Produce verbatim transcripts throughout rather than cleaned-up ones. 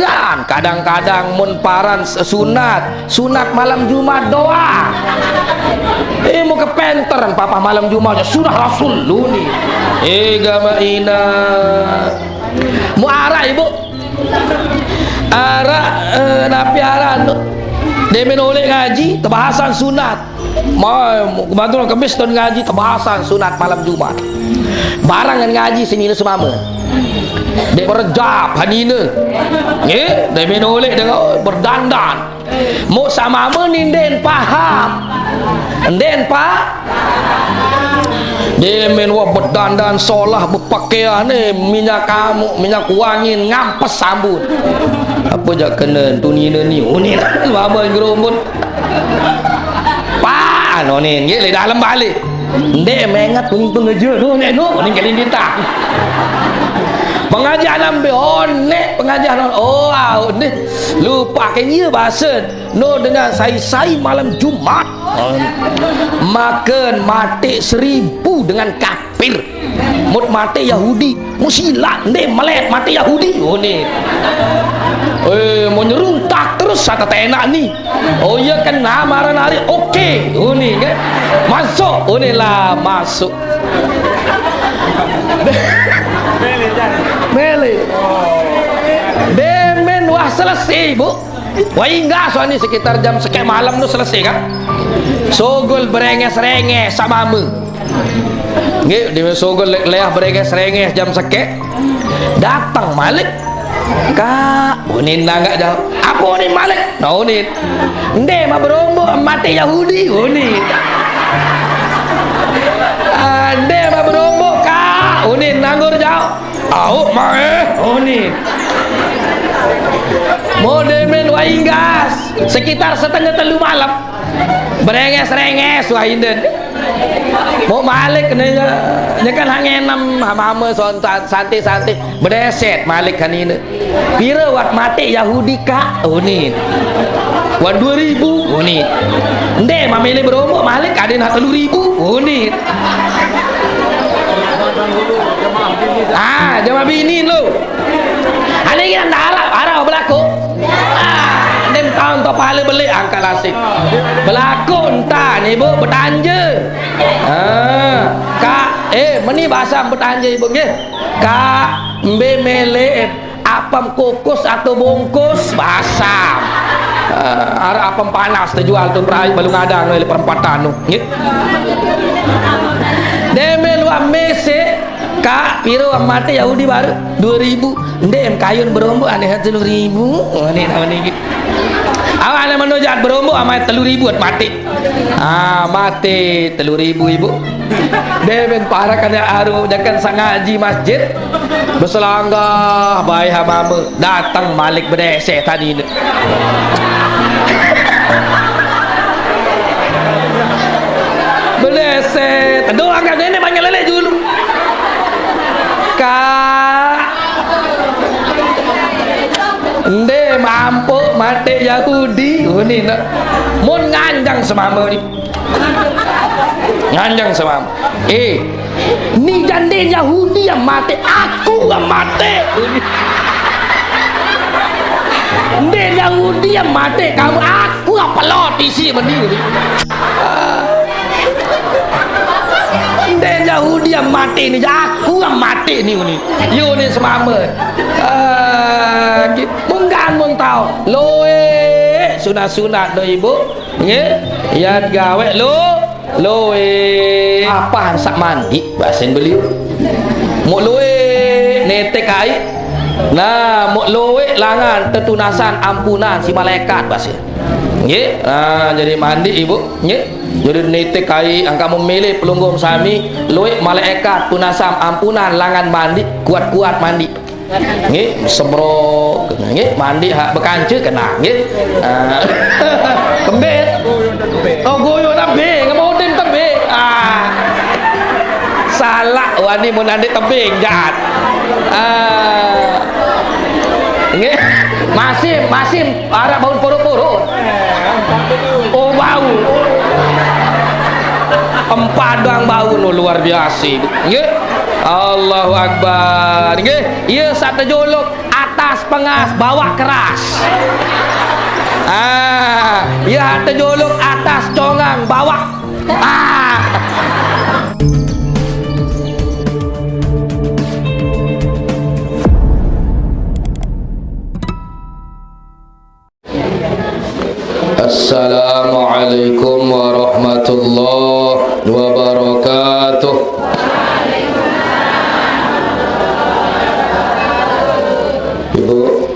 Kan, kadang-kadang mun paran s-, sunat, sunat malam Jumat doang. Eh, mau ke penteran papa malam Jumat aja, sunah Rasul lu nih. Eh, gama ina. Mau arah, Ibu? Arah, eh, napi arah tu? Demen oleh ngaji, tebahasan sunat. Mai, kebetulan kemis dan ngaji, tebahasan sunat malam Jumat. Barangan ngaji sini semama. Dek berjap, hanina. Nggih, demen oleh dengan berdandan. Mau sama meninden paham. Nden, Pak? Demen wah bedandan solah, bepakaian, eh, minyak kamu, minyak wangi, ngampes sambut. Apa jak kena tu ni, ni, ni, unin. Mama gerombol. Pak, anu ni, nggih, le dalam balik. Ndek mengat pun pengeja tu, nek tu, ni kali kita. Pengajian ambil, oh, nek pengajian, oh, ah, ndek. Lupa ke iya bahasa. No dengan sai-sai malam Jumat. Makan mati seribu dengan kafir. Mut mati Yahudi. Mu silat, ndek melet mati Yahudi. Oh, ni. Eh, mau nyeruntak terus, sata tenak ni. Oh, iya, kena marah nari. Oke. Oh, ni, kan? Masuk. Oh, ni lah, masuk. Mele. Demen wah selesai, Bu. Wah, hingga soalnya sekitar jam sekek malam tu selesai, kan? Sogol berenges-renges sama me. Nggih, di sogol le-, leah berenges-renges jam sekek. Datang Malik. Kak, unin nangak jauh. Apa unin Malik? Nah, unin. Nde ma berombo mati Yahudi, unin. Ah, nde ma berombo, Kak, unin nanggur jauh. Au, mae, unin. Mau demen wainggas, sekitar setengah telu malam. Berenges-renges wah inden. Mau malik ne, ne kan hangenem, mama son-, santai-santai. Bedeset malik kan ini. Pira wat mati Yahudi, Kak? Unin. Wat dua ribu, unin. Nde mamele berombo malik ada nak telu ribu, unin. Ah, jama bini lo. Ane kira ndak arah, arah belaku. Ah, nem tahun to pale beli angkat lasik. Belaku entah ni, Bu, betanja. Ah, Kak, eh, meni bahasa betanja, Ibu, nggih. Kak, mbe mele, eh, apam kukus atau bungkus? Bahasa. Ah, arah apam panas terjual tu, berai balu ngadang, oleh perempatan tu. Nggih. Demel wa mese, Kak, piro mate Yahudi baru? Dua ribu. Ndem kayun berombo aneh telu ribu. Oh, ni nama ni. Awak aneh mano jahat berombo amai telu ribu at mati. Ah, mati telu ribu, Ibu. Demen parak aneh aru jangan sangaji masjid. Beselanggah bae hamama. Datang malik bedese tadi ni. Bedese. Teduh angkat nenek banyak lele dulu. Kak. Nde mampu mate Yahudi. Oh, ni nak. Mun nganjang semama ni. Nganjang semama. Eh, ni jande Yahudi yang mate, aku yang mate. Nde Yahudi yang mate, kamu aku yang pelot isi meni. Nde Yahudi yang mate ni, aku yang mate ni, ni. Yo ni semama. Ah, gitu. Munggan mun tau. Loe, sunat-sunat do ibu. Nggih, yat gawe lo, loe. Apa sak mandi, bahasin beliau. Mau loe, netek ai. Nah, mau loe langan tetunasan ampunan si malaikat, bahasin. Nggih, nah, jadi mandi ibu, nggih. Jadi netek ai, angka memilih pelunggung sami, loe malaikat tunasam ampunan langan mandi, kuat-kuat mandi. Nggih, semprot, nggih, mandi hak bekance kena, nggih. Ah. Tembik. Oh, goyo tembik, ngemodin tembik. Ah. Salah wani mun ande tembik, jahat. Ah. Nggih. Masih, masih arah bau poro-poro. Oh, bau. Empadang bau no luar biasa, nggih. Allahu Akbar. Nggih, iya satu jolok. Atas pengas, bawah keras. Ah, ya, tejolok atas congang, bawah. Ah. Assalamualaikum warahmatullahi wabarakatuh. Ibu,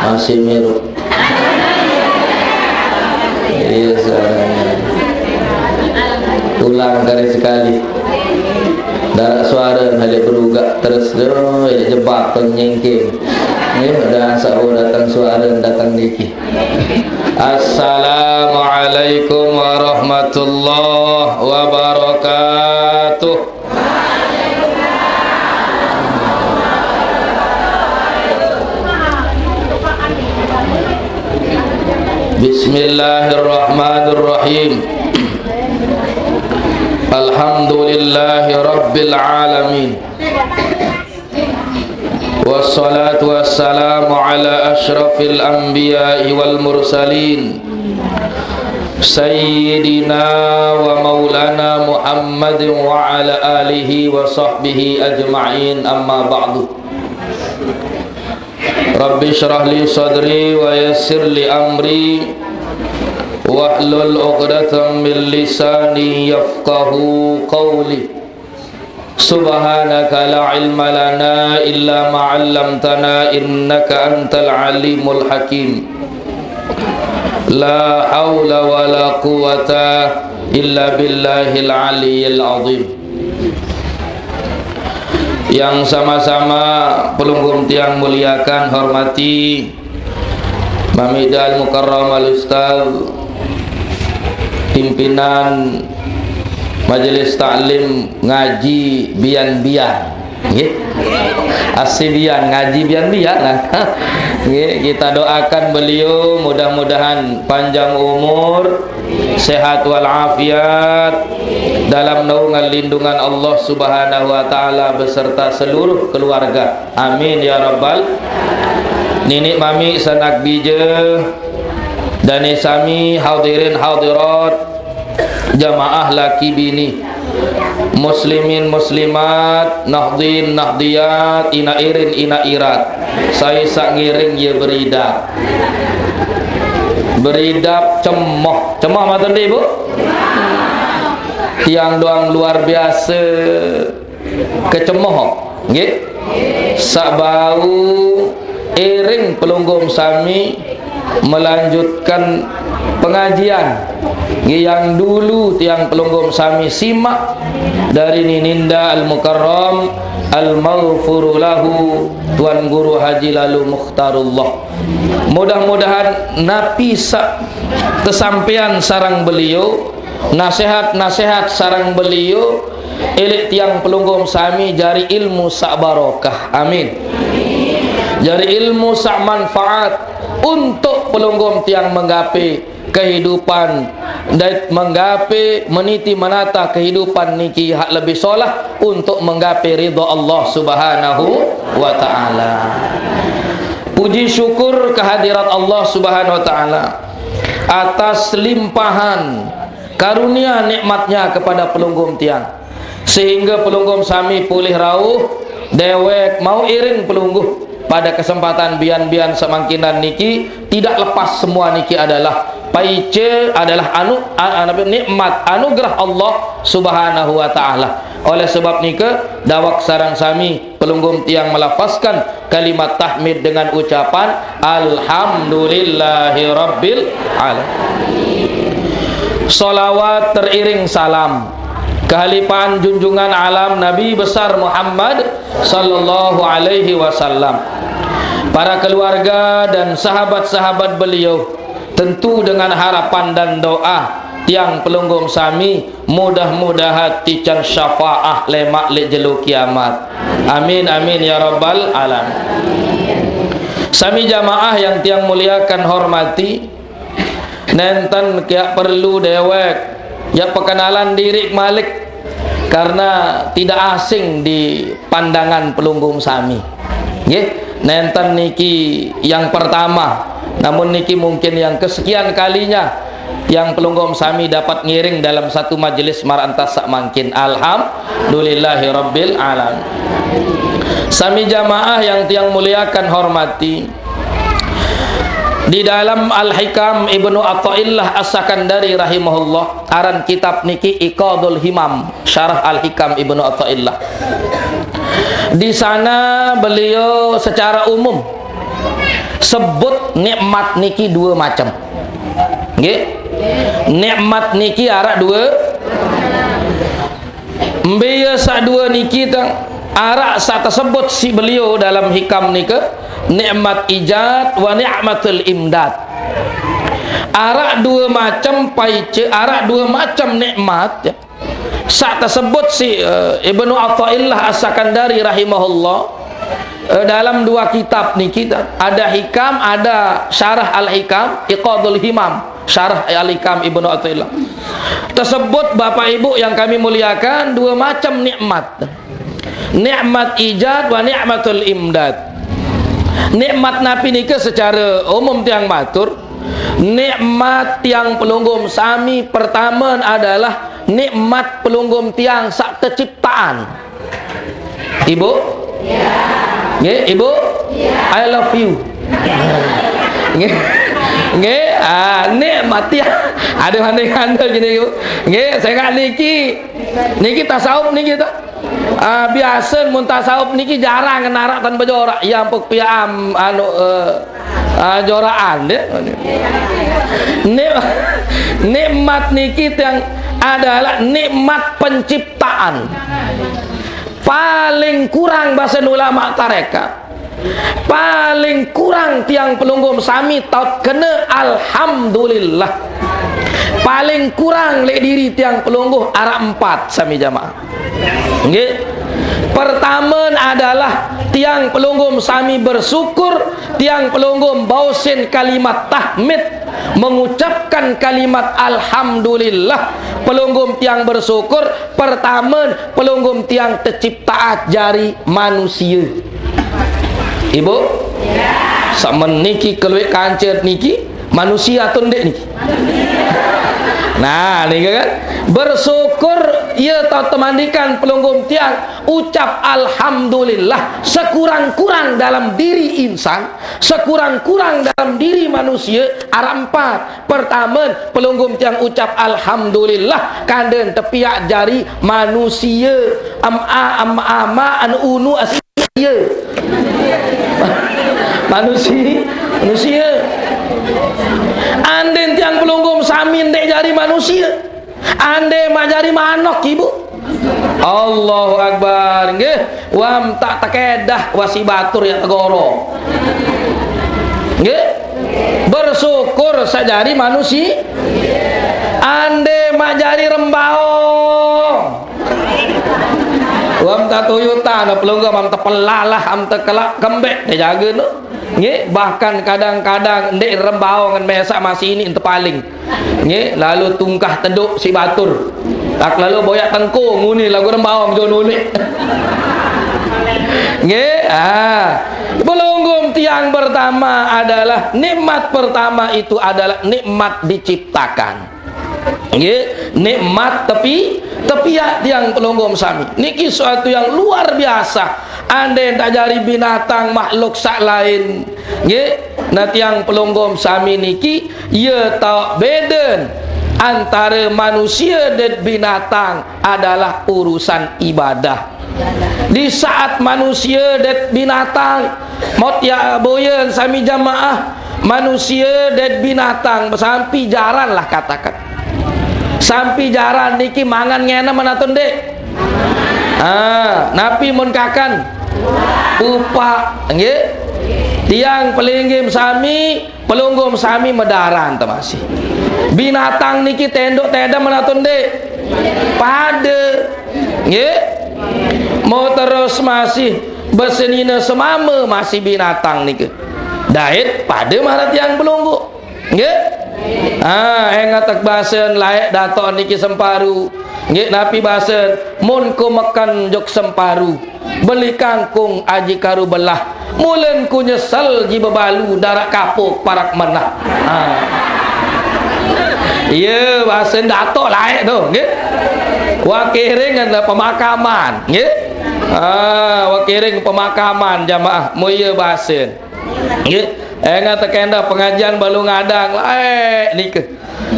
masih miru. Iya, suaranya. Ulang kali sekali. Darat suara halik berugak terus tu, ya, jebak tu nyengking. Ya, dah sabo datang suara datang dikit. Assalamualaikum warahmatullahi wabarakatuh. Bismillahirrahmanirrahim. Alhamdulillahi rabbil alamin. Wassalatu wassalamu ala asyrafil anbiya'i wal mursalin, sayyidina wa maulana Muhammadin wa ala alihi wa sahbihi ajma'in, amma ba'du. Rabbi syrah li sadri wa yassir li amri, wahlul uqdatam min lisani yafqahu qawli. Subhanaka la ilma lana illa ma 'allamtana innaka antal alimul hakim. La haula wa la quwwata illa billahil aliyil azim. Yang sama-sama pelungguh tiang muliakan, hormati, Mami Dal Mukarram Al Ustaz, pimpinan Majelis Taklim Ngaji Bian-Bian. Nggih. Asi Bian, ngaji Bian-Bian lah. Nggih, kita doakan beliau mudah-mudahan panjang umur, sehat walafiat, dalam naungan lindungan Allah Subhanahu wa taala beserta seluruh keluarga. Amin ya rabbal. Nini mami sanak bija, dane sami hadirin hadirat, jamaah laki bini, muslimin muslimat, nahdin nahdiyat, ina irin ina irat. Saya sak ngiring ya beridap. Beridap cemoh. Cemoh mata ndi, Bu? Tiang doang luar biasa. Kecemoh, nggih. Sak bau iring pelungguh sami melanjutkan pengajian, nggih, yang dulu tiang pelungguh sami simak dari Nininda Al Mukarram Al Maghfuru Lahu, Tuan Guru Haji Lalu Mukhtarullah. Mudah-mudahan napi sak tesampean sarang beliau, nasihat-nasihat sarang beliau, ilik tiang pelungguh sami jari ilmu sak barokah. Amin. Jari ilmu sak manfaat untuk pelungguh tiang menggapai kehidupan, dait menggapai meniti menata kehidupan niki hak lebih solah untuk menggapai ridha Allah Subhanahu wa taala. Puji syukur kehadirat Allah Subhanahu wa taala atas limpahan karunia nikmatnya kepada pelungguh tiang, sehingga pelungguh sami pulih rauh dewek mau iring pelungguh pada kesempatan bian-bian semangkinan niki. Tidak lepas semua niki adalah paice, adalah anu, a-, anu, nikmat anugerah Allah Subhanahu wa taala. Oleh sebab nika, dawak sarang sami pelungguh tiang melafazkan kalimat tahmid dengan ucapan alhamdulillahirabbil alamin. Salawat teriring salam kehalipaan junjungan alam Nabi besar Muhammad sallallahu alaihi wasallam, para keluarga dan sahabat-sahabat beliau, tentu dengan harapan dan doa tiang pelungguh sami mudah-mudahan tican syafaah lemak lek jelo kiamat. Amin, amin ya rabbal alamin. Sami jamaah yang tiang muliakan hormati, nenten kiak perlu dewek ya perkenalan diri malik karena tidak asing di pandangan pelungguh sami. Nggih, Nenten niki yang pertama, namun niki mungkin yang kesekian kalinya yang pelungguh sami dapat ngiring dalam satu majelis maraq entas saq mangkin. Alhamdulillahirabbil alamin. Sami jamaah yang tiang muliakan, hormati. Di dalam Al-Hikam Ibnu Athaillah As-Sakandari rahimahullah, aran kitab niki Iqadul Himam, Syarah Al-Hikam Ibnu Athaillah. Di sana beliau secara umum sebut nikmat niki dua macam. Nggih. Nikmat niki araq dua. Mbe ye saq dua niki tang? Araq saq tesebut siq beliau dalam hikam nika, nikmat ijad wa nikmatul imdad. Araq dua macam paice, araq dua macam nikmat, ya. Saq tesebut siq, eh, Ibnu Athaillah As-Sakandari rahimahullah, eh, dalam dua kitab niki, ada Hikam, ada Syarah Al-Hikam, Iqadul Himam, Syarah Al-Hikam Ibnu Athaillah. Tesebut, Bapak Ibu yang kami muliakan, dua macam nikmat. Nikmat ijad wa nikmatul imdad. Nikmat napi nika secara umum tiang matur? Nikmat tiang pelungguh sami pertama adalah nikmat pelungguh tiang saq teciptaan. Ibu? Nggih, Ibu? I love you. Nggih. Nggih, ah, nikmat tiang. Ada andai-andai gini, Ibu. Nggih, saya nggak niki. Niki tasawuf niki to. Ah, biasa mun tasawuf niki jarang ngenaraq tan bejoraq. Ya ampun piye am, anu, eh, ah, joraqan, ya. Nik-, nikmat niki tiang adalah nikmat penciptaan. Paling kurang base ulama tarekat. Paling kurang tiang pelungguh sami taoq kene alhamdulillah. Paling kurang leq diri tiang pelungguh araq empat sami jamaah. Nggih. Pertame adalah tiang pelungguh sami bersyukur, tiang pelungguh baosin kalimat tahmid, mengucapkan kalimat alhamdulillah. Pelungguh tiang bersyukur, pertame pelungguh tiang teciptaat jari manusie. Ibu? Saq meniki kelueq kance niki, manusie atau ndeq niki? Nah, niki kan. Bersyukur, ye tao temandikan pelungguh tiang ucap alhamdulillah sekurang-kurang dalam diri insan, sekurang-kurang dalam diri manusie, araq empat. Pertame, pelungguh tiang ucap alhamdulillah, kanden tepiaq jari manusie. Em a, em ama, an unu, as ie. Manusie, manusie. Andin tiang pelungguh sami ndeq jari manusie. Ande maq jari manok, Ibu. Allahu Akbar. Nggih, wah, tak tekedah, wah, siq batur ya tegoro. Nggih. Bersyukur saq jari manusie. Ande maq jari rembaong. Wah, tak tuyutan, pelungguh am tepelalah, am tekelaq kembeq, dejage no. Nggih, bahkan kadang-kadang ndeq rembaong ngen mesaq masih ini ente paling. Nggih, lalu tungkah teduk siq batur. Tak lalu boyaq tengko nguni lagu rembaong jo nulik. Nggih, ah. Pelungguh tiang pertama adalah, nikmat pertama itu adalah nikmat diciptakan. Nggih, nikmat tepi, tepiaq tiang pelungguh sami. Niki suatu yang luar biasa. Ande tak jari binatang makhluk saq lain. Nggih, nah tiang pelungguh sami niki, ye taoq beden antare manusie dait binatang adalah urusan ibadah. Di saat manusie dait binatang, mot ya boyen sami jamaah, manusie dait binatang sampi jaran lah katakan. Sampi jaran niki mangan ngenem atau ndeq? Ah, napi mun kakan? Upaq, nggih. Tiang pelinggih sami, pelungguh sami medaran te masih. Binatang niki tenduk tedem atau ndeq? Pade. Nggih. Mau terus masih besenine semame masih binatang niki. Dait pade maraq tiang pelungguh. Nggih. Ah, engetek basen laeq datoq niki semparu. Nggih, napi basen? Mun ko meken jok semparu. Beli kangkung aji karu belah. Mulen ku nyesel ji bebalu darak kapuk parak menah. Ha. Iya, bahasa Datuk lain tu, nggih. Wakiring ada pemakaman, nggih. Ha, wakiring pemakaman jamaah, mu iya bahasa. Nggih. Engat tekenda pengajian balu ngadang lain nika.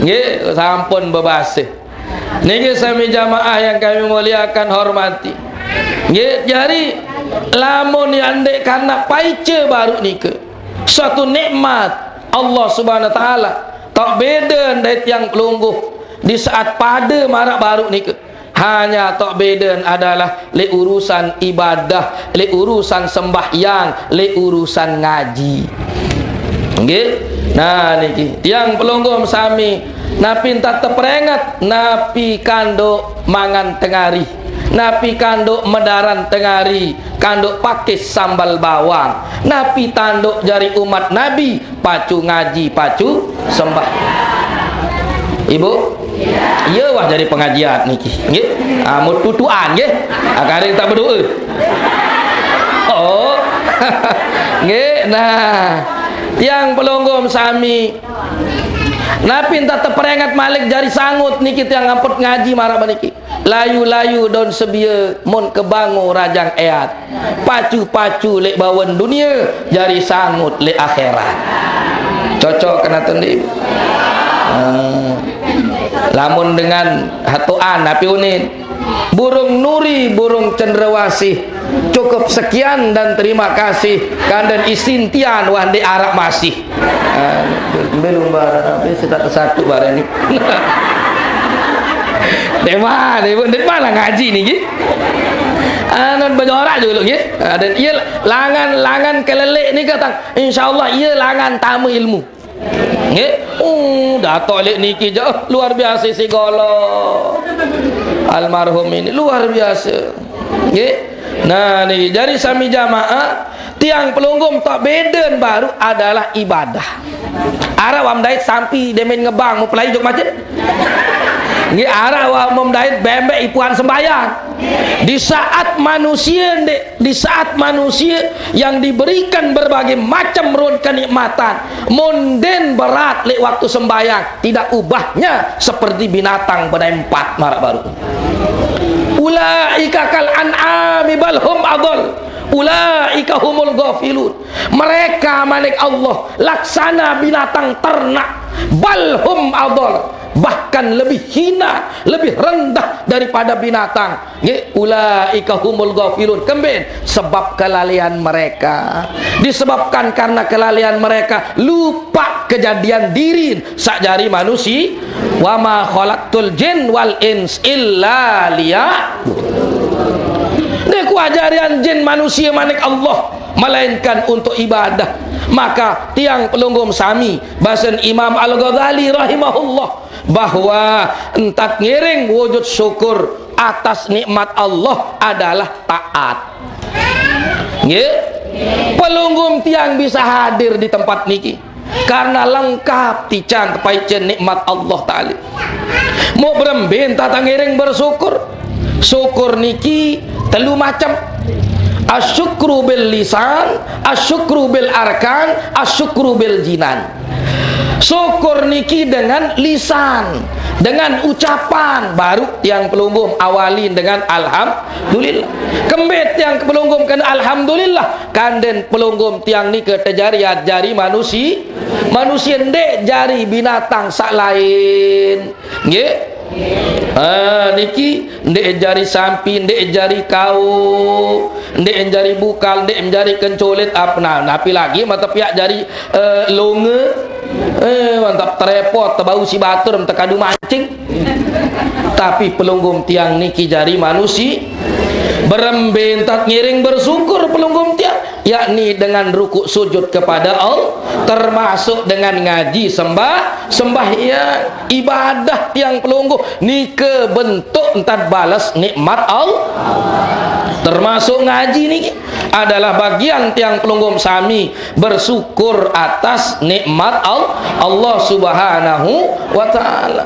Nggih, sampun bebasih. Niki sami jamaah yang kami muliakan, hormati. Nggih, jari lamun yang dek karena paice baru nika, suatu nikmat Allah Subhanahu wa taala. Tak beda dait tiang pelungguh di saat pada marak baru nika. Hanya tak beda adalah le urusan ibadah, le urusan sembahyang, le urusan ngaji. Nggih. Nah, niki tiang pelungguh sami, napi enta teperingat, napi kanduk mangan tengari, napi kanduk medaran tengari, kanduk pakis sambal bawang, napi tanduk jari umat Nabi, pacu ngaji, pacu sembah. Ibu? Iya wah jari pengajian niki, nggih. Ah, mut tutuan, nggih. Ah, karing tak berdoa. Oh. Nggih, nah. Tiang pelungguh sami. Napi enta teperingat malik jari sangut niki tiang amput ngaji marah niki. Layu-layu daun sebia mun kebangu rajang eat. Pacu-pacu lek bawen dunia, jari sangut lek akhirat. Cocok kena tendi. Ah. Lamun dengan hatuan api unin. Burung nuri, burung cendrawasih. Cukup sekian dan terima kasih. Kandan isintian wah di arak masih. Ah, belum barang apa sih tak tersatu barang ni. Di mana, di mana ngaji ni, nggih? Anu berjorak dulu, nggih. Ah, dan iya langan, langan kelelek ni kata, insyaallah iya langan tamu ilmu. Nggih. Oh, Datuk Alik niki je, oh, luar biasa si golo. Almarhum ini luar biasa. Nggih. Nah, ni jari sami jamaah, tiang pelungguh tak beda baru adalah ibadah. Arak wam dait sampi demen ngebang mempelai jok masjid. Nggih, arak wam dait bembek ipuan sembahyang. Di saat manusia, di saat manusia yang diberikan berbagai macam ruang kenikmatan, mun den berat lek waktu sembahyang, tidak ubahnya seperti binatang berdaya empat marak baru. Ulaika kal an'ami bal hum adal. Ulaika humul ghafilun. Mereka, manik Allah, laksana binatang ternak. Bal hum adal. Bahkan lebih hina, lebih rendah daripada binatang. Nggih, ulaika humul ghafilun. Kemben, sebab kelalaian mereka. Disebabkan karena kelalaian mereka, lupa kejadian diri sak jari manusia. Wa ma khalaqtul jin wal ins illa liya. Dia ku ajarian jin manusia manik Allah, melainkan untuk ibadah. Maka tiang pelungguh sami, basen Imam Al-Ghazali rahimahullah, bahwa entat ngiring wujud syukur atas nikmat Allah adalah taat. Nggih? Pelungguh tiang bisa hadir di tempat niki karena lengkap tican tepaicen nikmat Allah Ta'ala. Mau berembe entat ngiring bersyukur. Syukur niki telu macam. Asyukru bil lisan, asyukru bil arkan, asyukru bil jinan. Syukur niki dengan lisan, dengan ucapan, baru tiang pelungguh awalin dengan alhamdulillah. Kembet tiang pelungguh kena alhamdulillah, kanden pelungguh tiang nika tejari jari manusia, manusia ndek jari binatang sak lain. Nggih? Ah, niki ndek jari sampi, ndek jari kau, ndek jari bukal, ndek jari kencolit, apa nah, napi lagi mata piak jari, eh, longe. Eh, mantap terepot, tebau si batur, tekadu mancing. Tapi pelungguh tiang niki jari manusia. Berembe entat ngiring bersyukur pelungguh tiang, yakni dengan rukuk sujud kepada Allah, termasuk dengan ngaji sembah, sembahyang, ibadah tiang pelungguh, nika bentuk entat balas nikmat Allah. Termasuk ngaji niki adalah bagian tiang pelungguh sami bersyukur atas nikmat Al-, Allah Subhanahu wa taala.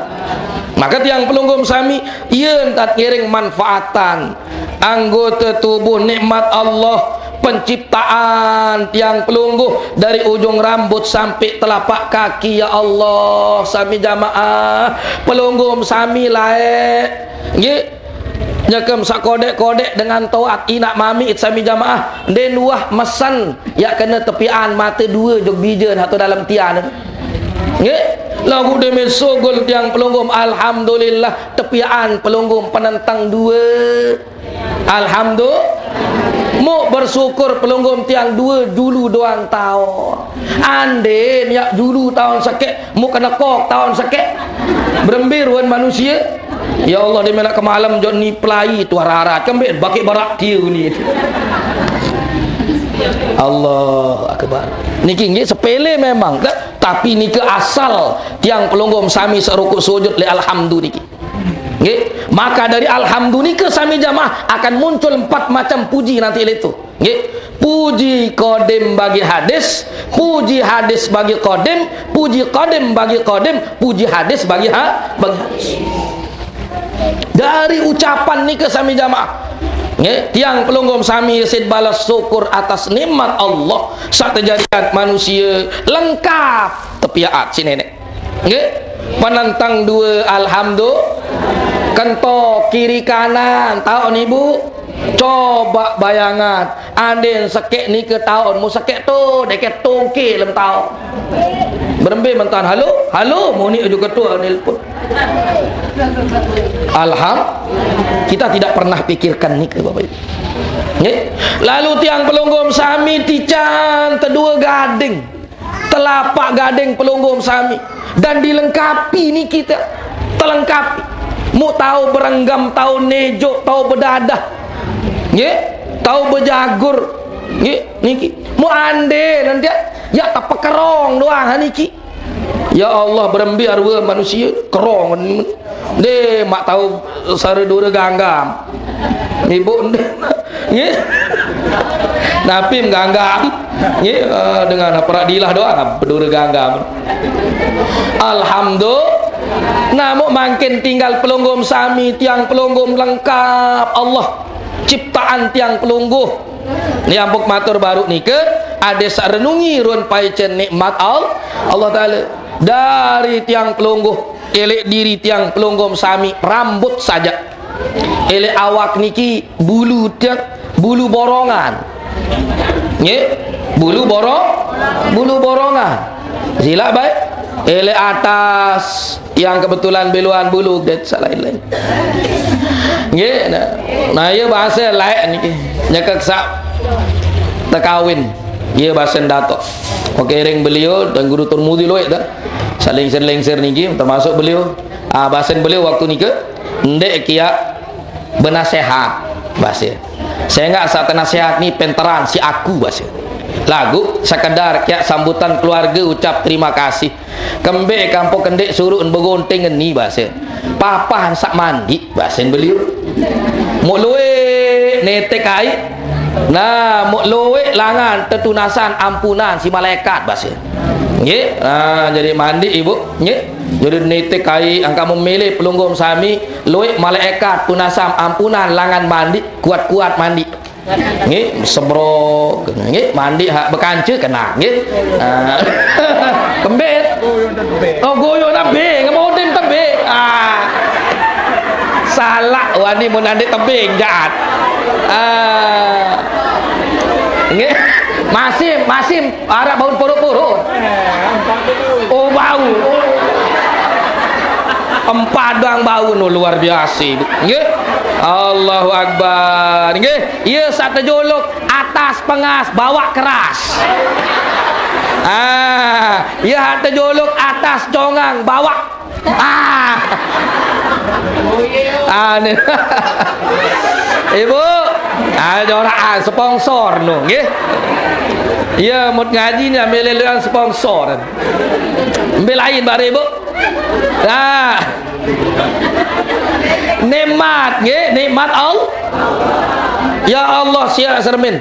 Maka tiang pelungguh sami, iya entat ngiring manfaatan anggota tubuh nikmat Allah, Penciptaan tiang pelungguh dari ujung rambut sampai telapak kaki, ya Allah, sami jamaah. Pelungguh sami lae. Nggih. Nyekem sakodek-kodek dengan toat inak mami it sami jamaah. Nde nuah mesen, ya kena tepian mata dua jog bijen atau dalam tian. Nggih. Lagu demi sugul tiang pelungguh, alhamdulillah, tepian pelungguh penentang dua. Alhamdulillah. Muk bersyukur pelungguh tiang dua dulu doang taun. Andin ya dulu taun sekek, muk kena kok taun sekek. Berembir wan manusia. Ya Allah, dia melak ke malam jok ni pelai tu hararat. Kembali baki barak tiu ni. Allahu Akbar. Niki nggih sepele memang, tapi niki asal tiang pelungguh sami serukuk sujud le alhamdu niki. Nggih. Maka dari alhamdu nika sami jamaah akan muncul empat macam puji nanti itu. Nggih. Puji kodim bagi hadis, puji hadis bagi kodim, puji kodim bagi kodim, puji hadis bagi ha, bagi hadis. Dari ucapan nika sami jamaah. Nggih, tiang pelungguh sami sid balas syukur atas nikmat Allah. Sak terjadian manusia lengkap tepiaat si nenek. Nggih. Penentang dua, alhamdulillah. Kento kiri kanan, taun ibu. Coba bayangan, andin sekek nike taun, mu sekek tu, deket tungki lem taun. Berembe mentan, halo, halo, muni uju ketua nelpon. Alham, kita tidak pernah pikirkan nike, Bapak Ibu. Nggih. Lalu tiang pelungguh sami tican tedua gading. Telapak gading pelungguh sami. Dan dilengkapi ni kita. Telengkapi. Mu tahu berenggam, tahu nejuk, tahu bedadah. Nggih? Tahu bejagur. Nggih, niki. Mu ande nanti ya tak pekerong doang ha niki. Ya Allah, berembi arwa manusia kerong ni. Deh, mak tahu sara dura ganggam. Ibu nde. Nggih. Napi mengganggam. Nggih, eh, dengan aparat dilah doang, berdura ganggam. Alhamdulillah. Namu makin tinggal pelungguh sami, tiang pelungguh lengkap. Allah ciptaan tiang pelungguh. Ni ampuk matur baru nika, ada sak renungi run paicen nikmat Allah, Allah Taala. Dari tiang pelungguh, elek diri tiang pelungguh sami, rambut saja. Elek awak niki bulu tiang, bulu borongan. Nggih? Bulu borong, bulu borongan. Silap baik. Elek atas yang kebetulan beluan bulu, get sak lain-lain. Nggih, nah. Nah, iya bahasa lain niki. Nyekek sak tekawin. Iya bahasa Datuk. Oke, ring beliau dan Guru Turmudi loik dah. Saling sir-lingsir niki termasuk beliau. Ah, bahasa beliau waktu nika ndek kia benasehat, bahasa. Saya enggak sak tenasehat ni penteran si aku, bahasa. Lagu sekedar kia sambutan keluarga ucap terima kasih. Kembe kampung kendek suruh begonting ni, bahasa. Papah sak mandi, bahasa beliau. Muk luwe netek ai. Nah, muk luwe langan tetunasan ampunan si malaikat, bahasa. Nggih. Nah, jadi mandi ibu, nggih. Jadi netek ai angka memilih pelungguh sami, luwe malaikat tunasam ampunan langan mandi, kuat-kuat mandi. Nggih, sebrok, nggih, mandi hak bekance kena, nggih. Ah. Kembet. Oh, goyo tebing, modem tebing. Ah. Salah wani mun ande tebing jaat. Ah. Nggih. Masih, masih arep bau poro-poro. Oh, bau. Empadang bau no luar biasa, Ibu. Nggih. Allahu Akbar. Nggih. Iya sak tejolok atas pengas bawak keras. Ah, iya hak tejolok atas congang bawak. Ah. Ane. Ibu, ah, jorak, ah, sponsor no, nggih. Iya, mut ngaji ni ambil leluan sponsor. Ambil lain baru, Ibu. Nah. Nikmat, nggih, nikmat Allah. Ya Allah, siap sermin.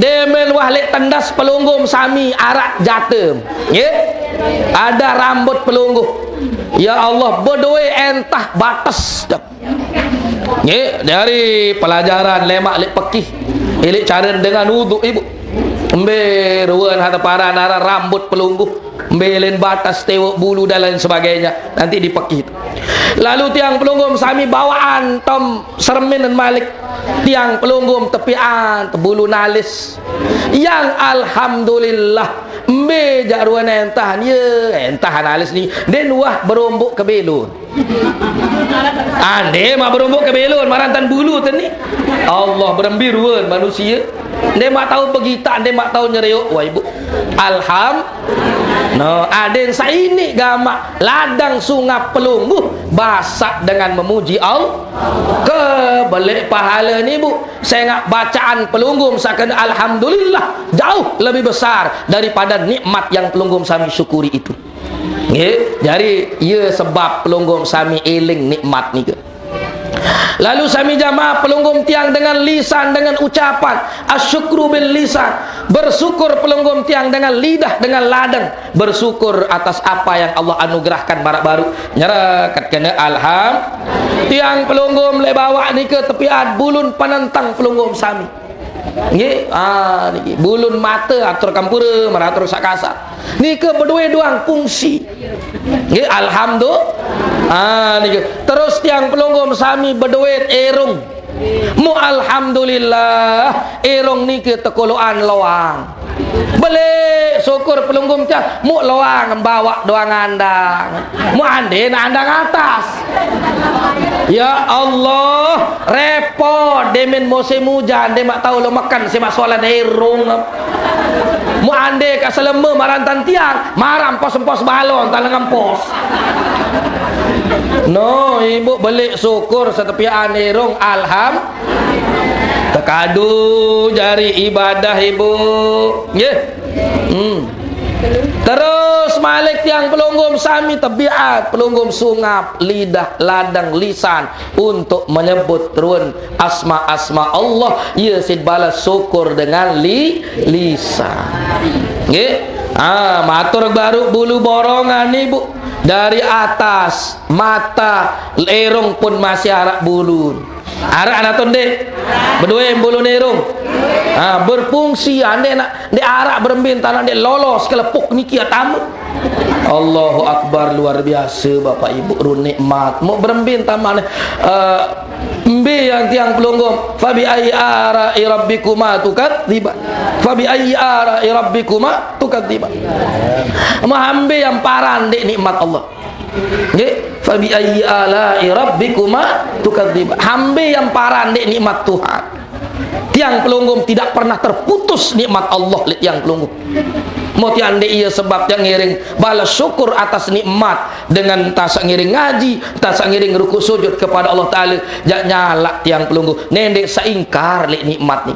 Demen wah lek tendas pelungguh sami arak jatem. Nggih. Ada rambut pelungguh. Ya Allah, bedoe entah batas. Nggih, dari pelajaran lemak lek pekih. Ilik cara dengan uduk, Ibu. Embe ruan hata para nara rambut pelungguh. Embe len batas tewok bulu dan lain sebagainya. Nanti dipekit. Lalu tiang pelungguh sami bawaan tom sermin dan malik. Tiang pelungguh tepian bulu nalis. Yang alhamdulillah. Embe jak ruan entahan. Ya, entahan alis ni. Den wah berombok ke belun. Ande mak berombok ke belun, marantan bulu teni. Allah berembiruan manusia. Ande mak tahu begitak, ande mak tahu nyereok, wah ibu. Alham. No, aden saini gamak ladang sungap pelungguh basak dengan memuji Allah. Ke belek pahala ni bu. Sengak bacaan pelungguh sakena alhamdulillah jauh lebih besar daripada nikmat yang pelungguh sami syukuri itu. Nggih, jari iya sebab pelungguh sami eling nikmat nika. Lalu sami jamaah pelungguh tiang dengan lisan, dengan ucapan, asyukru bil lisan, bersyukur pelungguh tiang dengan lidah, dengan ladang, bersyukur atas apa yang Allah anugerahkan barak baru. Nyerakat kena alham. Tiang pelungguh le bawak nika tepiat bulun penentang pelungguh sami. Nggih, ah niki bulun mata atur kampura maratur sakasa. Nika bedue duang fungsi. Nggih, alhamdulillah. Ah niki terus tiang pelungguh sami bedue erung. Mu alhamdulillah erung niki tekoloan loang. Beli syukur pelungguh tiang mu loang bawak doang andang. Mu ande andang atas. Ya Allah, repot demen musim hujan, de mak tahu lo makan si mak solat erung. Mu ande ka selema marantan tiang, maram pos-pos balon taleng pos. No, ibu belik syukur setepian erung alham. Tekadu jari ibadah ibu. Nggih. Hmm. Terus malik tiang pelungguh sami tebiat, pelungguh sungap, lidah, ladang, lisan untuk menyebut run asma-asma Allah, ia sid balas syukur dengan li, lisan. Nggih. Ah, matur baru bulu borongan ibu dari atas mata erung pun masih arak bulun. Arak anak tu ndek. Bedue bulu nerung. Ha, berfungsi ande nak ndek arak berembin tanah ndek lolos kelepuk niki atamu. Allahu Akbar, luar biasa Bapak Ibu, run nikmat. Mau berembin taman uh, mbe yang tiang pelungguh. Fabi ayyi ara'i rabbikuma tukadziban. Fabi ayyi ara'i rabbikuma tukadziban. Mahambe yang paran dek nikmat Allah. Nggih, fabi ayyi ala'i rabbikuma tukadzib. Hambe yang paran dek nikmat Tuhan. Tiang pelungguh tidak pernah terputus nikmat Allah lek tiang pelungguh. Mau tiang dek iya sebab tiang ngiring balas syukur atas nikmat dengan tasak ngiring ngaji, tasak ngiring ruku sujud kepada Allah Taala. Jak nyalak tiang pelungguh. Nendek seingkar lek nikmat ni.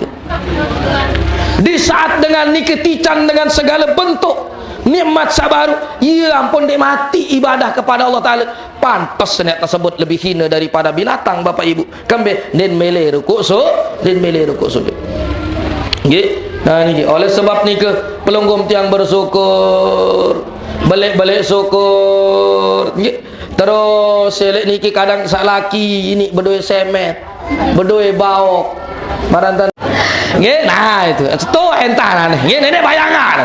Di saat dengan niki tican dengan segala bentuk nikmat sabaru, ia ampun dek mati ibadah kepada Allah Taala. Pantas nek tersebut lebih hina daripada binatang, Bapak Ibu. Kembe din mele rukuk su, din mele rukuk sujud. Nggih. Nah niki oleh sebab nika pelungguh tiang bersyukur. Balik-balik syukur. Nggih. Terus selik niki kadang sak laki ini bedoi semet. Bedoi baok. Marantan. Nggih, nah itu. Itu entah nah nih. Nggih, ini bayangan.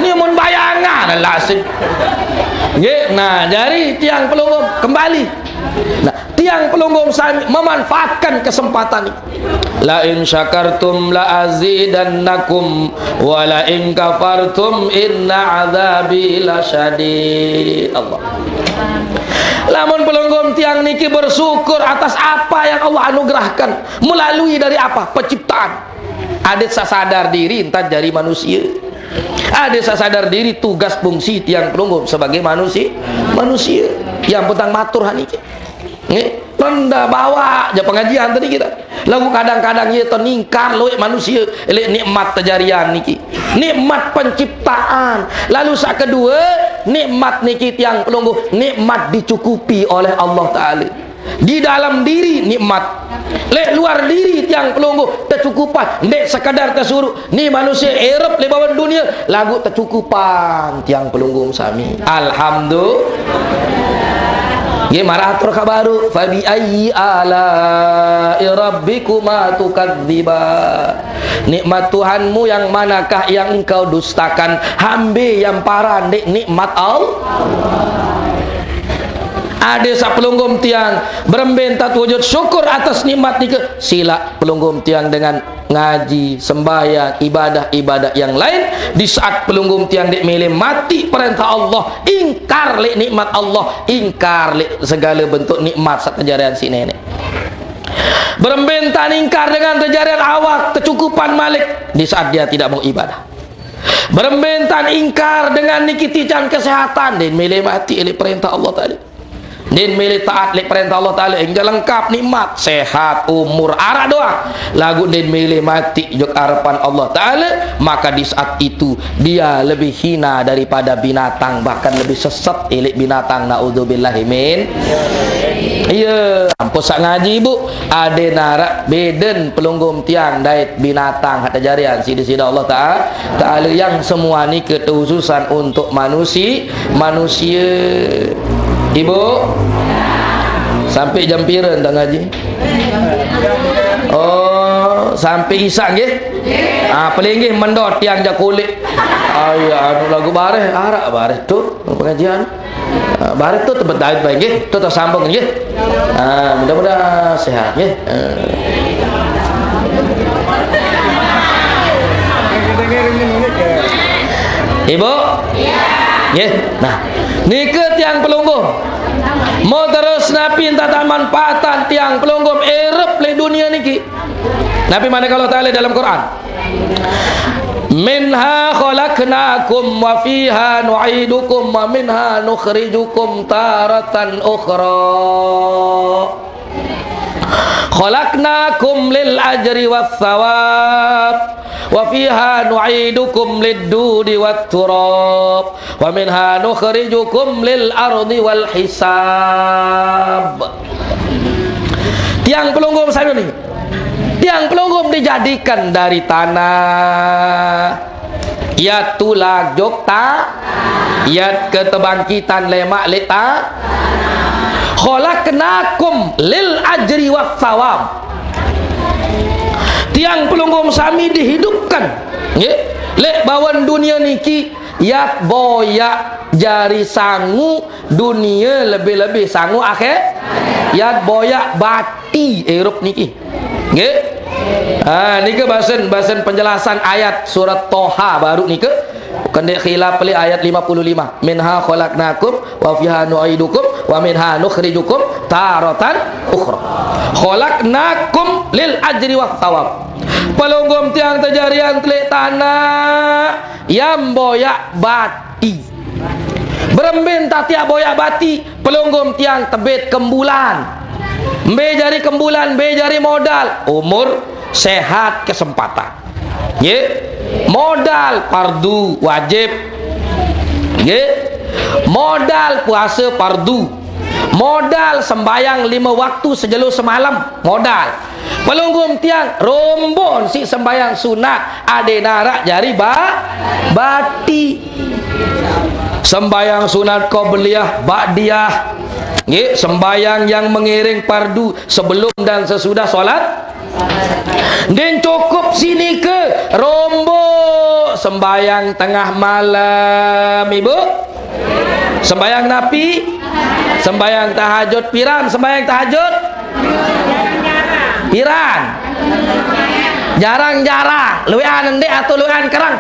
Ini mun bayangan lah sih. Nggih, nah jari tiang pelungguh kembali. Nah, tiang pelungguh sami memanfaatkan kesempatan ini. La in syakartum la azidannakum wa la in kafartum inna azabi lasyadid. Allah. Lamun pelungguh tiang niki bersyukur atas apa yang Allah anugerahkan. Melalui dari apa? Penciptaan. Adat sasadar diri entar jari manusia. Adat sasadar diri tugas fungsi tiang pelungguh sebagai manusia. Manusia. Yang petang matur haniki. Nggih, rendah bawa aja pengajian tadi kita. Lagu kadang-kadang ia teningkar loik manusia, lek nikmat terjarian niki. Nikmat penciptaan. Lalu sak kedua, nikmat niki tiang pelungguh, nikmat dicukupi oleh Allah Taala. Di dalam diri nikmat. Lek luar diri tiang pelungguh tercukupan. Ndek sekadar tersuruh. Ni manusia erop lebawan dunia. Lagu tercukupan tiang pelungguh sami. Alhamdulillah. Nggih, maratur khabaru, "Fa bi ayyi ala'i rabbikuma tukadziban?" Nikmat Tuhanmu yang manakah yang engkau dustakan? Hambe yang paran dek nikmat Allah. Ade sapelungguh tiang, berembe enta wujud syukur atas nikmat nike? Sila pelungguh tiang dengan ngaji, sembahyang, ibadah-ibadah yang lain. Di saat pelungguh tiang dek mele mati perintah Allah, ingkar lek nikmat Allah, ingkar lek segala bentuk nikmat sat tejarian si nenek. Berembe enta ingkar dengan tejarian awak kecukupan malik di saat dia tidak mau ibadah. Berembe enta ingkar dengan niki tican kesehatan, den mele mati lek perintah Allah Taala. Den mele taat lek perintah Allah Taala, hingga lengkap nikmat, sehat, umur, arak doang. Lagu den mele mati jok arepan Allah Taala, maka di saat itu dia lebih hina daripada binatang, bahkan lebih sesat lek binatang. Naudzubillahi min. Iya, ampun sak ngaji, Bu. Ade narak beden pelungguh tiang dait binatang, hak tejarian sida-sida Allah Taala. Taala yang semua ni ketehususan untuk manusia, manusia. Ibu, sampai jam pira enta ngaji? Oh, sampai isak nggih? Ah, paling nggih mendo tiang jak kulit. Ai, anu lagu bareh, arak bareh tu pengajian. Ah, bareh tu tempat Daud bae nggih. Tu tersambung nggih. Ah, mudah-mudahan sehat nggih. Ah. Ibu? Nggih. Nah, nike tiang pelungguh. Mau terus napi enta manfaatan tiang pelungguh erep lek dunia niki. Napi mane Allah Taala dalam Quran? "Minha khalaqnakum wa fiha nu'idukum wa minha nukhrijukum taratan ukhra." Khalaqnakum lil ajri was thawab, wa fiha nu'idukum lid dudi wat turab, wa minha nukhrijukum lil ardi wal hisab. Tiang pelungguh saya ni. Tiang pelungguh dijadikan dari tanah. Yat tulak jok ta, yat ketebangkitan lemak lek ta. Khalaqnakum lil ajri was thawab. Tiang pelungguh sami dihidupkan, nggih, lek bawan dunia niki, yat boyak jari sangu dunia, lebih-lebih sangu akhir. Yat boyak bati erep niki. Nggih. Ha, nika basen, basen penjelasan ayat surat Toha baru nika. Kena khilaf pelik ayat lima puluh lima. "Minha khalaqnakum wa fiha nu'idukum wa minha nukhrijukum taratan ukhra." Khalaqnakum lil ajri was thawab. Pelungguh tiang tejarian telik tanah, yat boyak bati. Berembe enta tiap boyak bati, pelungguh tiang tebit kembulan. Mbe jari kembulan, mbe jari modal, umur, sehat, kesempatan. Nggih. Modal fardu wajib. Nggih. Modal puasa fardu. Modal sembayang lima waktu sejelo semalam. Modal. Pelungguh tiang, rombon si sembayang sunat, ade narak jari ba-, bati. Sembayang sunat qobliyah, ba'diyah. Nggih, sembayang yang mengiring fardu sebelum dan sesudah sholat. Den cukup sini ke rombo sembayang tengah malam, Ibu. Sembayang napi? Sembayang tahajud piran, sembayang tahajud? Piran? Jarang-jarang. Luekan endek atau luekan kerang?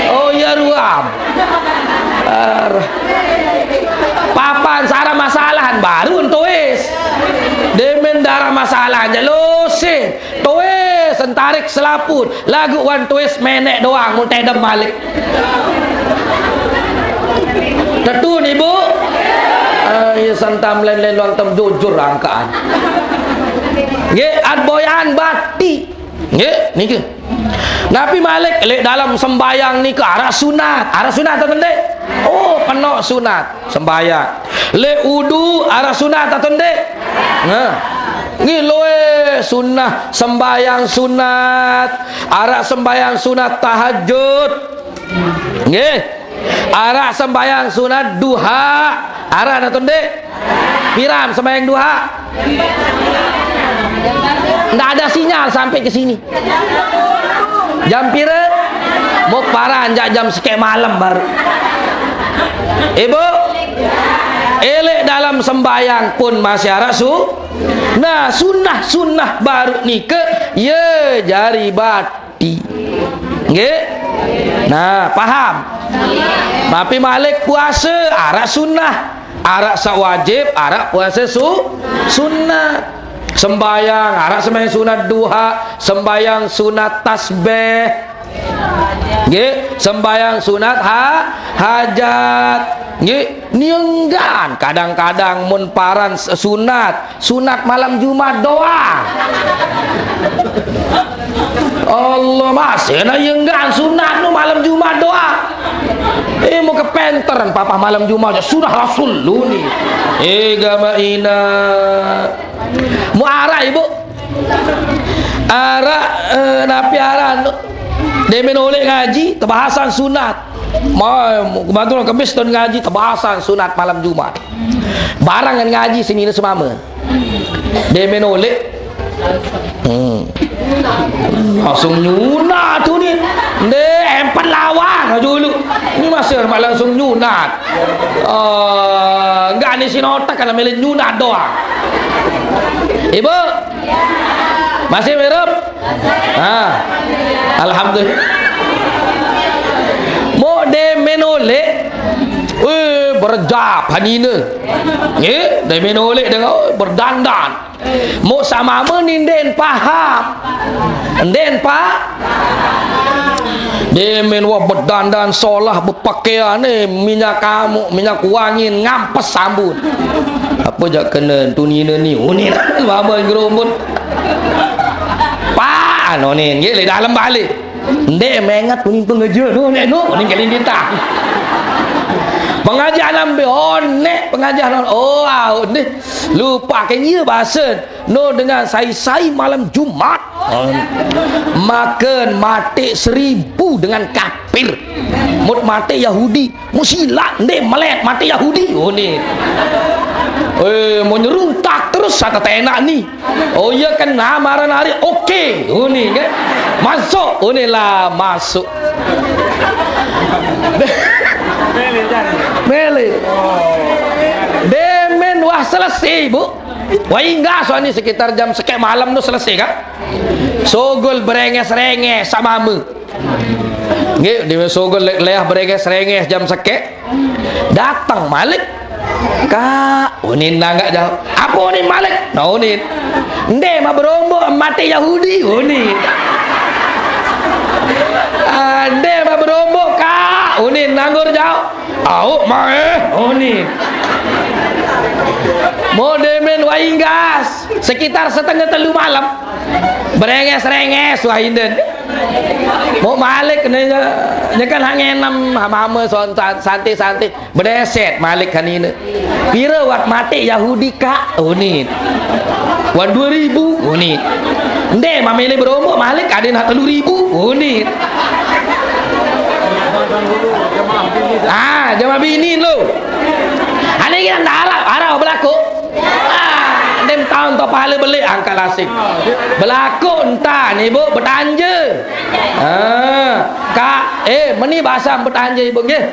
Oh, iya ruam. Ar-, papan sara masalahan baru entuis. Demen darah masalahan je lusin. Tuis, entarik selaput. Lagu wan tuis menek doang, mun tedem malik. Tetun, Ibu? Ah, iya santam len-len luang tem jujur rangkaan. Nggih, at boyan bati. Nggih, niki. Napi malik, lek dalam sembayang nika arak sunat. Arak sunat atau ndeq? Oh, penok sunat. Sembayang. Lek udu arak sunat atau ndeq? Nah. Nggih, loe sunah, sembayang sunat. Arak sembayang sunat tahajud. Nggih. Arak sembayang sunat duha. Arak atau ndeq? Piram sembahyang duha? Ndak ada sinyal sampai ke sini. Jam pira? Mok paran jak jam sekek malam baru. Ibu, elek dalam sembahyang pun masih araq su-, nah, sunnah-sunnah baru nike, ye jari bat-, Ti. Nggih? Nah, paham? Tapi malik puase, araq sunnah. Araq saq wajib, araq puase su-, sunnah. Sembayang, araq sembayang sunat duha, sembayang sunat tasbih. Nggih, sembayang sunat ha-, hajat. Nggih, nienggan kadang-kadang mun paran s-, sunat. Sunat malam Jumat doang. Allah, masih na ye enggan sunat nu malam Jumat doang. Eh, mau kepenteran papa malam Jumat aja sudah Rasul lu ni. Eh, gama ina. Mau araq, Ibu? Araq, eh, napi aran nu? Demen oleh ngaji, tebahasan sunat. Mau, kebetulan kemis tahun ngaji, tebahasan sunat malam Jumat. Barang ngan ngaji senine semame. Demen oleh. Hmm. Langsung nyunat tu ni. Nde, empat lawang aja dulu. Ini masih mak langsung nyunat. Eh, enggak ni sinotak kalau milih nyunat doang. Ibu? Masih mirup? Ah. Alhamdulillah. Mok demen oleh. Eh, berjap hanine. Nggih, demen oleh dengan, oh, berdandan. Mok samame ni nden paham. Nden pa-, demen wah bedandan solah, bepakaian, eh, minyak kamu, minyak wangi, ngampes sambut. Apa jak kena tu nine ni? Unin mama gerombol. Pak, anonin, nggih, le dalem balik. Ndek menget kuning pengeje, no, nek, no, kuning keling kita. Pengajian ambil, oh, nek, pengajian, oh, ah, oh, nek. Lupa, kan iya bahasa. No, dengan sai-sai malam Jumat. Oh. Makan mati seribu dengan kafir. Mut mati Yahudi. Mu silaq, ndeh, melet, mate Yahudi. Oh, ni. Eh, mau nyeruntak terus, sate tenak ni. Oh, iya, kena marah nari. Oke. Oh, ni, kan? Masuk. Oh, ni lah, masuk. Mele. Demen wah selesai, Bu. Wah, inggah, soalnya sekitar jam sekek malam tu selesai, kan? Sogol berenges-renges sama me. Nggih, di Sogo le-, leah berenges-renges jam sekek. Dateng malik. "Kak," unin nanggak jauh. "Apa unin malik?" Nah, unin. "Nde ma berombok mate Yahudi," unin. "Ah, nde ma berombok, Kak," unin nanggur jauh. "Auk mae," unin. Modemen wainggas, sekitar setengah telu malam. Berenges-renges wah inden. Mau malik ne, nyekan hangenem mama son-, san-, santai-santai. Bedeset malik kanine. "Pira wat mate Yahudi, Kak?" Unin. "Wan dua ribu," unin. "Nde, mamele berombok malik ade nak telu ribu," unin. Ah, jama bini lo. Ane kira ndak arah, arah belaku. Ah, dem taun to pahale belik angkat lasik. Belaku entan, Ibu, betanje. Ah, Kak, eh, meni bahasa betanje, Ibu, nggih.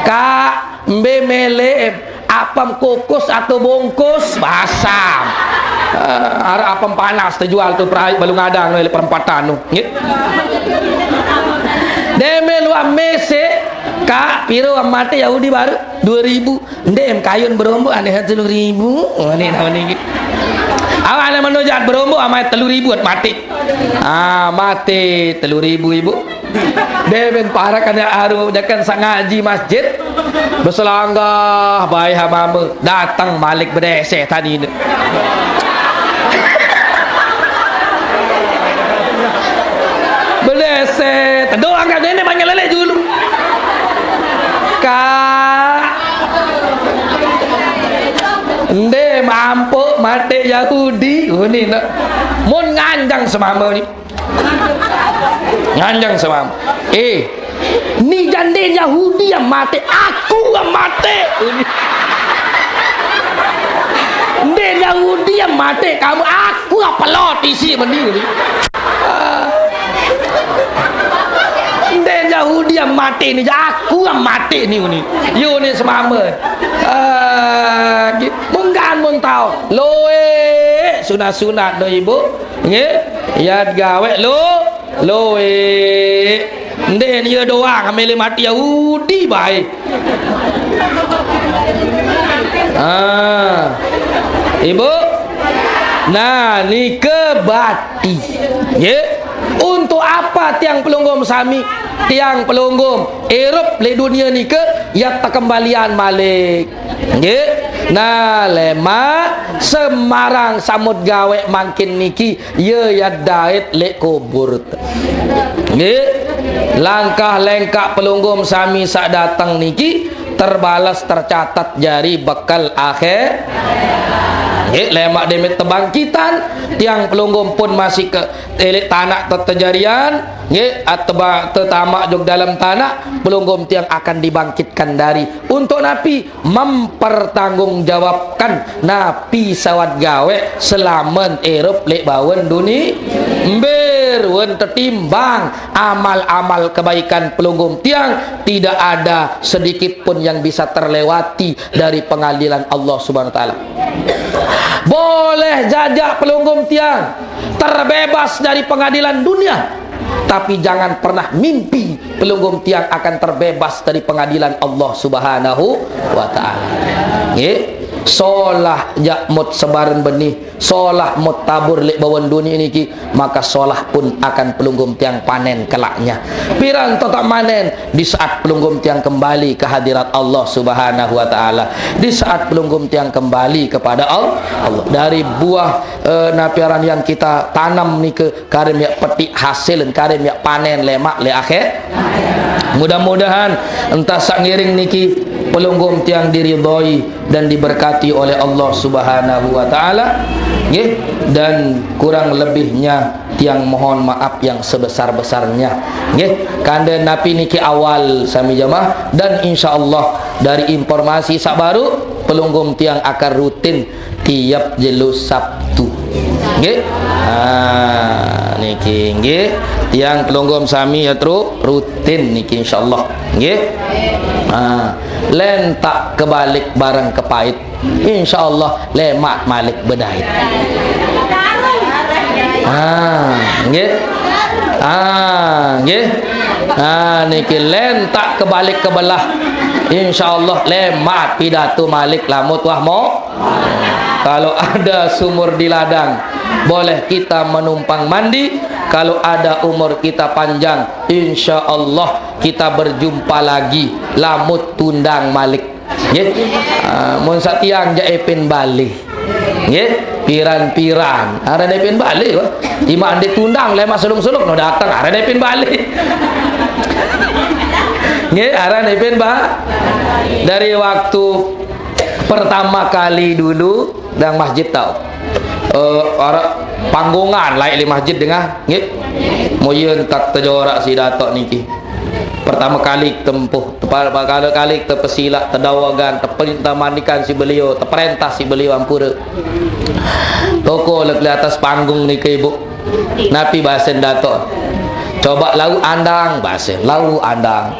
"Kak, mbe mele apem kukus atau bungkus?" Bahasa. Ah, arah apem panas terjual tu perai balu ngadang le perempatan tu. Nggih. Demel wa mese, "Kak, piro wa mate Yahudi baru?" "Dua ribu." "Ndek, em kayun berombok ane telu ribu." Oh, ni nama ni. Awak ane mano jahat berombok amai telu ribu at mati. Ah, mati telu ribu, Ibu. Deben parak ane aru jakan sang ngaji masjid. Beselanggah bae hamama. Datang malik bedese tadi ni. Bedese. Tedo angkat nenek banyak lele dulu. "Kak, nde mampuk mate Yahudi," unin. Mun nganjang semama ni. Nganjang semama. Eh, ni jande Yahudi yang mate, aku yang mate. Unin. Mati kamu, aku apa lo tisi meni ni. Ah. Nde Yahudi yang mati ni, aku yang mati ni ni. Yo ni semama. Ah, gi-, munggan mun tau. Loe, sunat-sunat no ibu. Nggih. Yat gawe lo, loe. Nde ni doang, amele mati Yahudi bae. Ah. Ibu? Nah, nike bati. Nggih. Untuk apa tiang pelungguh sami? Tiang pelungguh irup le dunia nike, ya tekembalian malik. Nggih. Nah, lemak semarang samut gawe mangkin niki, ya, ya dait le kubur. Nggih. Langkah lengkak pelungguh sami sak dateng niki terbalas tercatat jari bekal akhir. Nggih, lemak demit tebangkitan, tiang pelungguh pun masih ke elik tanak tetejarian, nggih, ateba-, tetamak jog dalam tanak, pelungguh tiang akan dibangkitkan dari. Untuk napi? Mempertanggungjawabkan napi sawat gawe selamen irup lek bawen duni. Mbir wen tetimbang amal-amal kebaikan pelungguh tiang, tidak ada sedikit pun yang bisa terlewati dari pengadilan Allah Subhanahu wa Ta'ala. Boleh jajak pelungguh tiang terbebas dari pengadilan dunia, tapi jangan pernah mimpi pelungguh tiang akan terbebas dari pengadilan Allah Subhanahu wa Ta'ala. Nggih. Solah jak mut sebaran benih, solah mut tabur lek bawen dunia niki, maka solah pun akan pelungguh tiang panen kelaknya. Piran totak manen? Di saat pelungguh tiang kembali ke hadirat Allah Subhanahu wa Ta'ala, di saat pelungguh tiang kembali kepada Al-, Allah. Dari buah, eh, napi aran yang kita tanam nike, kare miak petik hasil, kare miak panen lemak le akhir. Mudah-mudahan entah sak ngiring niki pelungguh tiang diridhoi dan diberkati oleh Allah Subhanahu wa Ta'ala. Nggih. Dan kurang lebihnya tiang mohon maaf yang sebesar-besarnya. Nggih. Kande napi niki awal sami jamaah, dan insya Allah dari informasi sak baru, pelungguh tiang akan rutin tiap jelo Sabtu. Nggih. Ah, niki nggih. Tiang pelungguh sami ya tru-, rutin niki insya Allah. Nggih. Ah, lentak kebalik barang kepait. Insya Allah lemak malik bedait. Ah, nggih. Ah, nggih. Ah, niki lentak kebalik kebelah. Insya Allah lemak pidato malik lamut wah mo. Kalau ada sumur di ladang, boleh kita menumpang mandi. Kalau ada umur kita panjang, insya Allah kita berjumpa lagi. Lamut tundang malik. Nggih. Ah, mun satiang ja epin bali. Nggih, piran-piran. Aran epin bali, wah. Ima andi tundang lemak selung-selung no datang. Aran epin bali. Nggih, aran epin ba. Dari waktu pertama kali dulu nang masjid tau. Eh, ara panggungan laik di masjid dengah, nggih. Moyen tak tejorak si datok niki. Pertama kali tempuh, pertama kali tepesilak, tedawagan, teperintah mandikan si beliau, teperintah si beliau ampura. Toko lek di atas panggung niki, Ibu. Napi basen datok? Coba lauk andang, basen lauk andang.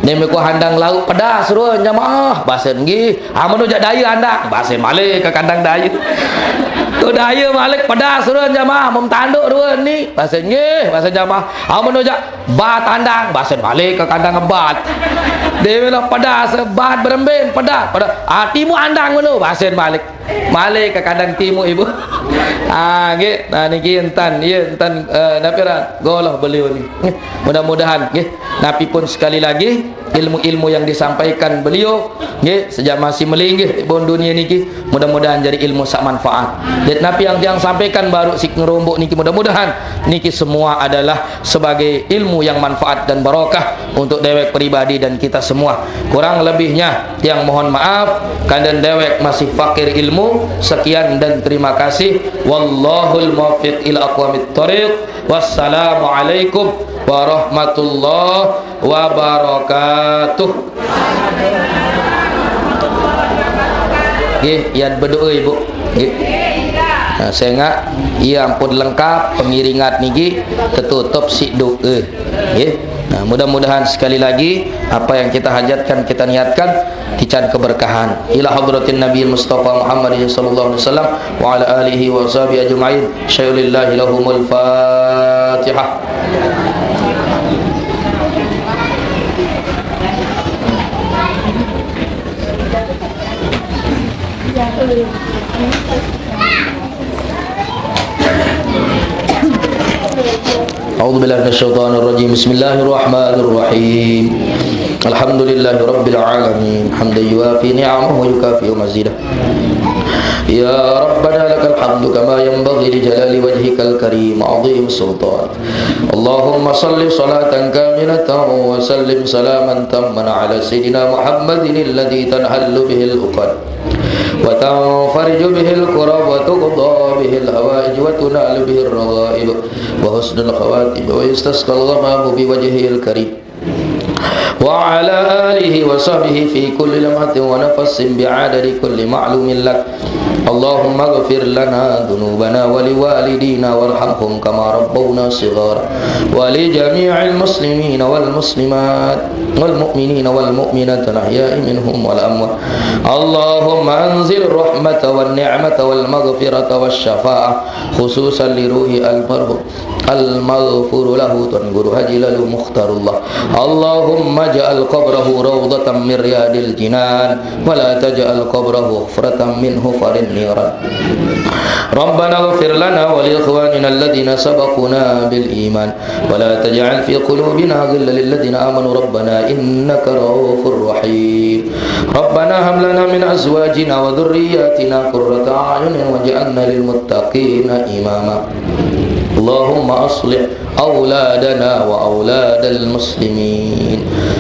Neme ku andang lauk pedas ruen jamaah, basen nggih. Amun ujak daya andang, basen malik ke kandang daya. Tu daya malik pedas ruen jamaah, mem tanduk ruen ni, basen nggih, basen jamaah. Amun ujak bat andang, basen malik ke kandang bat. Dewe lah pedas, bat berembin, pedas, pedas. Atimu andang menu, basen malik. Malik ke kandang timu, Ibu. Ah, nggih. Nah, niki entan, iya, entan, eh, napi ran? Goloh beliau ni. Nggih. Mudah-mudahan, nggih. Napi pun sekali lagi, ilmu-ilmu yang disampaikan beliau, nggih, sejak masih melinggih pun dunia niki, mudah-mudahan jadi ilmu sak manfaat. Dan napi yang tiang sampaikan baru si ngerombok niki, mudah-mudahan niki semua adalah sebagai ilmu yang manfaat dan barokah untuk dewek pribadi dan kita semua. Kurang lebihnya, tiang mohon maaf, kanden dewek masih fakir ilmu. Sekian dan terima kasih. Wallahul muwaffiq ila aqwamit thariq. Wassalamualaikum warahmatullahi wabarakatuh. Nggih, yan berdoa, Ibu. Nggih. Nah, sehingga ia ampun lengkap pengiringan niki tertutup si doa. Nggih. Nah, mudah-mudahan sekali lagi apa yang kita hajatkan, kita niatkan, kican keberkahan. Ila hadratin Nabi Mustafa Muhammadin sallallahu alaihi wasallam wa ala alihi wa sahbihi ajma'in. Syai'ulillahi lahumul Fatihah. أعوذ بالله من الشيطان الرجيم. بسم الله الرحمن الرحيم. الحمد لله رب العالمين. حمدا يوافي نعمه ويكافئ مزيده. يا ربنا لك الحمد كما ينبغي لجلال وجهك الكريم وعظيم سلطانك. اللهم صل صلاة كاملة وسلم سلاما تاما على سيدنا محمد الذي تنحل به العقد وتنفرج به الكرب وتقضى به الحوائج وتنال به الرغائب وحسن الخواتم ويستسقى الغمام بوجهه الكريم وعلى آله وصحبه في كل لمحة ونفس بعدد كل معلوم لك. اللهم اغفر لنا ذنوبنا ولوالدينا وارحمهم كما ربونا صغارا ولجميع المسلمين والمسلمات والمؤمنين والمؤمنات الأحياء منهم والأموات. اللهم أنزل الرحمة والنعمة والمغفرة والشفاعة خصوصا لروح المرحوم المغفور له Tuan Guru Haji Lalu Mukhtarullah. اللهم اجعل قبره روضة من رياض الجنان ولا تجعل قبره حفرة من حفر النيران. ربنا اغفر لنا ولإخواننا الذين سبقونا بالإيمان ولا تجعل في قلوبنا غلا للذين آمنوا ربنا إنك رؤوف رحيم. ربنا هب لنا من أزواجنا وذرياتنا قرة أعين واجعلنا للمتقين إماما. اللهم أصلح أولادنا وأولاد المسلمين.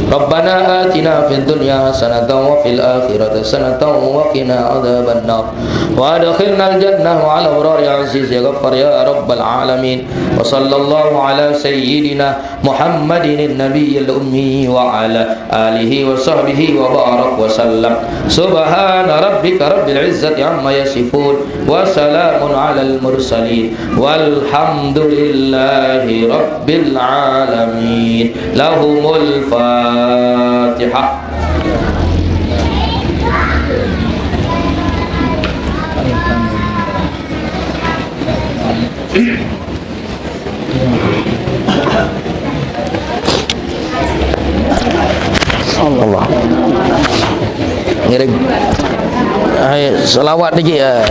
ربنا آتنا في الدنيا حسنة وفي الآخرة حسنة وقنا عذاب النار. وأدخلنا الجنة مع الأبرار يا عزيز يا غفار يا رب العالمين. وصلى الله على سيدنا محمد النبي الأمي وعلى آله وصحبه وبارك وسلم. سبحان ربك رب العزة عما يصفون وسلام على المرسلين والحمد لله رب العالمين. لهم الفاتحة. Allah. Ngiring. Hai, selawat dikit ya.